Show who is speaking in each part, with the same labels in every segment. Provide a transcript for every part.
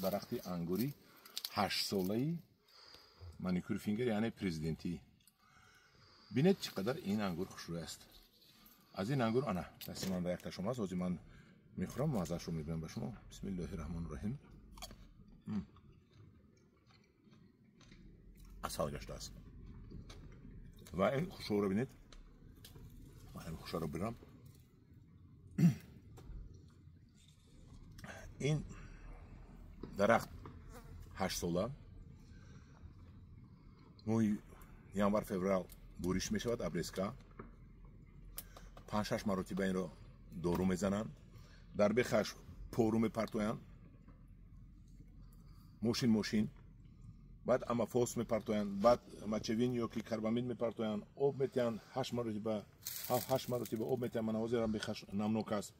Speaker 1: Дарахти ангури 8-солаи маникюр фингер, яъне президентӣ. Бинед, чӣ қадар ин ангур хушрӯй аст. Аз ин ангур ана дасти ман ба якташом аст. Ҳозир ман мехӯрам, маззаашро мегӯям ба шумо. Бисмиллоҳи раҳмони раҳим. Асал гаштааст. Ва ин хушоро бинед. Ман ҳамин хушоро бирам. Ин дарахт 8-сола, моҳи январ, феврал буриш мешавад, обрезка. 5-6 маротиба инро дору мезананд, дар бехаш пору мепартоянд, мошин мошин, баъд амафос мепартоянд, баъд мочевина ё ки карбамид мепартоянд, об метиҳанд 8 маротиба, 7-8 маротиба об метиҳанд. Мана ҳозирам бехаш намнок аст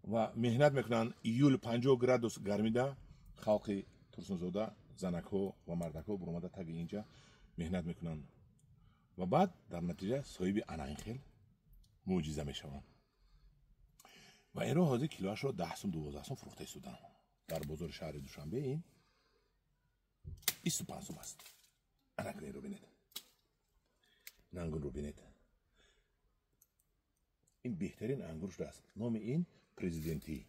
Speaker 1: ва меҳнат мекунанд. Июл 50 градус гармида халқи Турсунзода, занакҳо ва мардакҳо буромада таги инҷа меҳнат мекунанд ва баъд дар натиҷа соҳиби ана ин хел мӯъҷиза мешаванд. Ва инро ҳозир килоашро 10 сум, 12 сум фурӯхта истоданд. Дар бозори шаҳри Душанбе ин 25 сум аст. Ана инро бинед, ин ангурро бинед. Ин беҳтарин ангур шудааст. Номи ин президентӣ,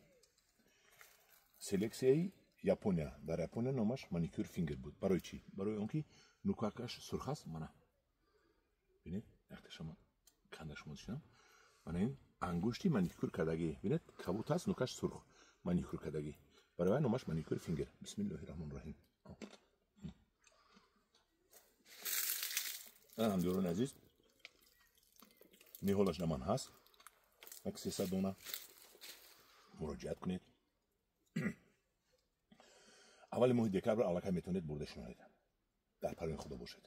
Speaker 1: селексияи Япония. Дар Япония номаш маникюр фингер буд. Барои чӣ? Барои он ки нукакаш сурх аст. Мана бинед, якташама канда шумо дишинам. Мана ин ангушти маникюр кардагӣ, бинед, кабут аст, нукаш сурх, маникюр кардагӣ. Барои вай номаш маникюр фингер. Бисмиллоҳи раҳмони раҳим. Ҳамдиёрони азиз, ниҳолаш на ман ҳаст, як 300 дона. Муроҷиат кунед. Аввали моҳи декабр аллакай метавонед бурда шинонед. Дар парои Худо бошед.